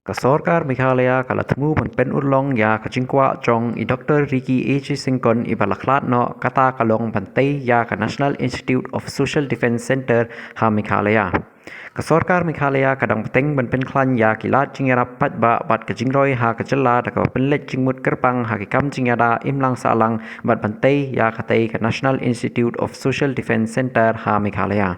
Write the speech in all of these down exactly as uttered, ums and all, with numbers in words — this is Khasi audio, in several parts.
Ka sorkar Meghalaya ka la thmu ban pynurlong ïa ka jingkwah jong i Doktor Ricky A J Syngkon iba la khlad noh, kata ka long ban tei ïa ka National Institute of Social Defence Centre ha Meghalaya. Ka sorkar Meghalaya ka dang bteng ban pynkhlaiñ ïa ki lad jingïarap paidbah bad ka jingroi ha ka jylla da kaba pynleit jingmut kyrpang ha ki kam jingïada imlang sahlang bad ban tei ïa katei ka National Institute of Social Defence Centre ha Meghalaya.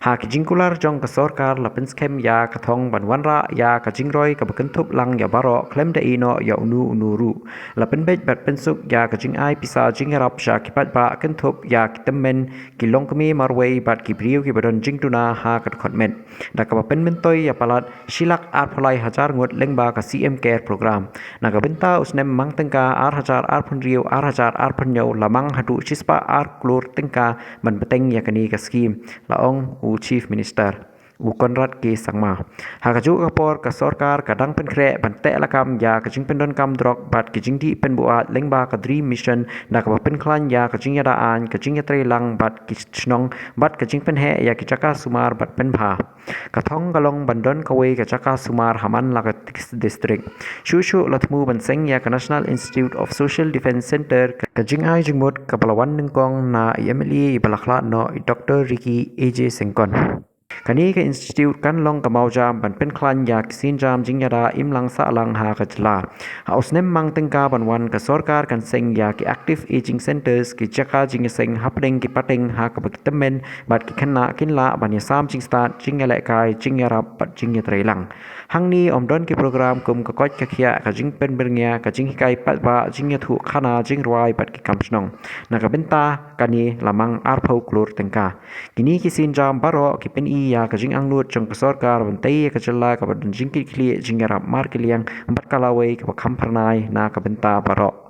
Ha ki jingkular jong ka sorkar la pynskhem ïa ka thong ban wanrah ïa ka jingroi kaba kynthup lang ïa baroh khlem da ïehnoh ïa uno uno ruh. La pynbeit bad pynsuk ïa ka jingai pisa jingïarap sha ki paidbah kynthup ïa ki tymmen, ki longkmie marwei bad ki briew kiba don jingduna ha ka dkhot met, da kaba pynmyntoi ïa palat shi lak arphew lai hajar ngut lyngba ka C M Care Program. Na ka bynta u snem mang tyngka ar hajar arphew hynriew ar hajar arphew hynñiew la mang haduh shispah ar klur tyngka ban bteng ïa kane ka skhim, la ong u Chief Minister u Conrad K Sangma. Ha kajuh ka por ka sorkar ka dang pynkhreh ban teh lakam ïa ka jingpyndonkam drok bad ki jingdih pynbuaid lyngba ka DREAM Mission, da kaba pynkhlaiñ ïa ka jingïada aiñ, ka jingïatreilang bad ki shnong bad ka jingpynheh ïa ki jaka sumar bad pynbha. Ka thong ka long ban don kawei ka jaka sumar ha man la ka district. Shuh shuh la thmu ban seng ïa ka National Institute of Social Defence Centre, ka jingai jingmut kaba la wan nyngkong na i M L A iba la khlad noh, i Doktor Ricky A J Syngkon. Kane ka institute kan long ka mawjam ban pynkhlaiñ ïa ki sienjam jingïada imlang sahlang ha ka jylla. Ha u snem mang tyngka ban wan ka sorkar kan seng ïa ki active aging centres, ki jaka jingïaseng hapdeng ki pateng ha kaba ki tymmen bad ki khynnah kin lah ban ïasam jingstad, jingïalehkai, jingïarap bad jingïatreilang. Hangne ym don ki program kum ka koit ka khiah, ka jingpynbyrngia, ka jinghikai paidbah, jingïathuh khana, jingrwai bad ki kam shnong. Na ka bynta kane la mang arphew klur tyngka. Kine ki sienjam baroh ki pyni ïa ka jingangnud jong ka sorkar ban tei ïa ka jylla kaba don jingkitkhlieh jingïarap markylliang bad ka lawei kaba kham phyrnai na ka bynta baroh.